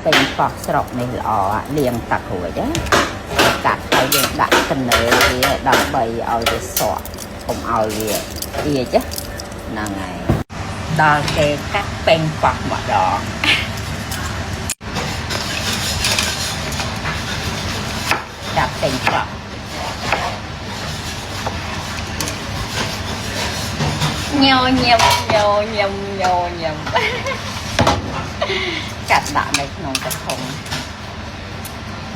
ប៉េងប៉ោះស្រុកនេះល្អលាងទឹករួចណាកាត់ហើយយើងដាក់កណើវាដើម្បីឲ្យវាសក់កុំឲ្យវាអៀចហ្នឹងហើយដល់គេកាត់ប៉េងប៉ោះម្ដងកាត់ប៉េងប៉ោះញញឹមញញឹមញញឹមកាត់ដាក់នៅក្នុងកធុង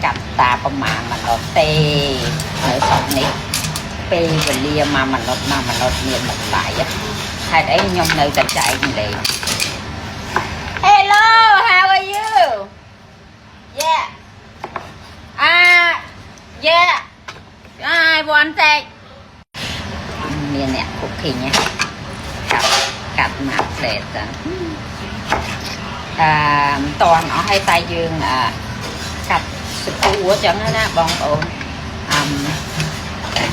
កាត់តាប្រមាណមនុស្សទេនៅស្រុកនេះពេលវេលាមួយមនុស្សមួយមនុស្សមានតម្លៃហេតុអីខ្ញុំនៅតែចែករំលែក Hello, how are you? Yeah. Ah, yeah, I want take មានអ្នក cooking ណាកាត់កាត់មកផ្លេតទៅអឺមិនតាន់អស់ហើយតែយើងអឺកាត់សគួរចឹងណាបងប្អូនអឹម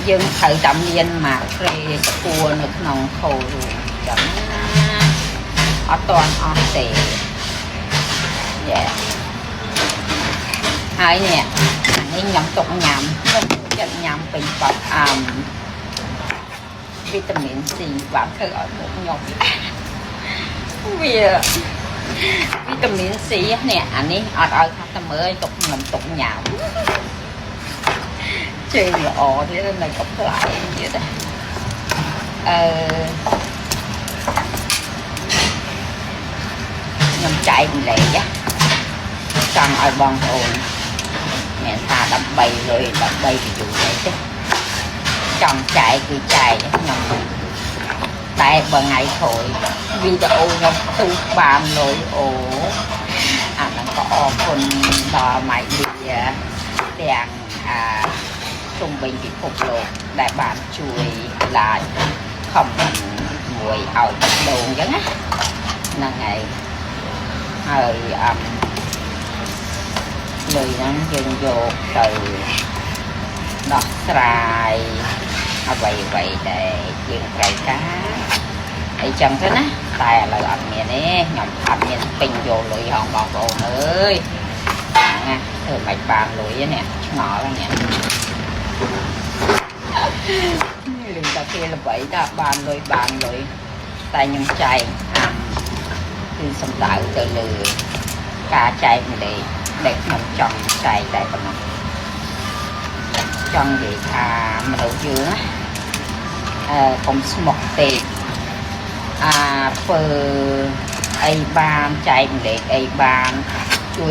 យើងត្រូវតែមានមក tray សគួរនៅក្នុង cold room ចឹងណាអត់តាន់អស់ទេយ៉ាហើយនេះអានេះខ្ញុំទុកញ៉ាំខ្ញុំចិត្តញ៉ាំពេញប៉ោះអឹមវីតាមីន C បានធ្វើឲ្យមុខខ្ញុំវាវីតាមីន C នេះអានេះអត់ឲ្យ customer ឲ្យទុកខ្ញុំទុកញ៉ាំជើងល្អទៀតនៅកំប្លែងទៀតអឺខ្ញុំចែករំលែកចង់ឲ្យបងប្អូនមានថាដើម្បីលុយដើម្បី view អីទេចង់ចែកគឺចែកខ្ញុំតែបើថ្ងៃក្រោយវីដេអូខ្ញុំទូបានលុយអូអាហ្នឹងក៏អរគុណដល់ម៉ៃឌីទាំងអាជុំវិញពិភពលោកដែលបានជួយ like comment មួយឲ្យបេះដូងអញ្ចឹងណាហ្នឹងហើយហើយអឹមលុយហ្នឹងយើងយកទៅដោះស្រាយអ្វីអ្វីដែលយើងត្រូវការអីចឹងទៅណាតែឥឡូវអត់មានទេខ្ញុំអត់មានពេញយកលុយហងបងប្អូនអើយណាធ្វើមិនបានលុយនេះឆ្ងល់នេះលឺតែគេល្បីថាបានលុយបានលុយតែខ្ញុំចែកអាំគឺសំដៅទៅលើការចែករំលែកដែលខ្ញុំចង់ចែកតែប៉ុណ្ណោះចង់និយាយថាមនុស្សយើងណាអឺកុំស្មុកពេកអាធ្វើអីបានចែករំលែកអីបាន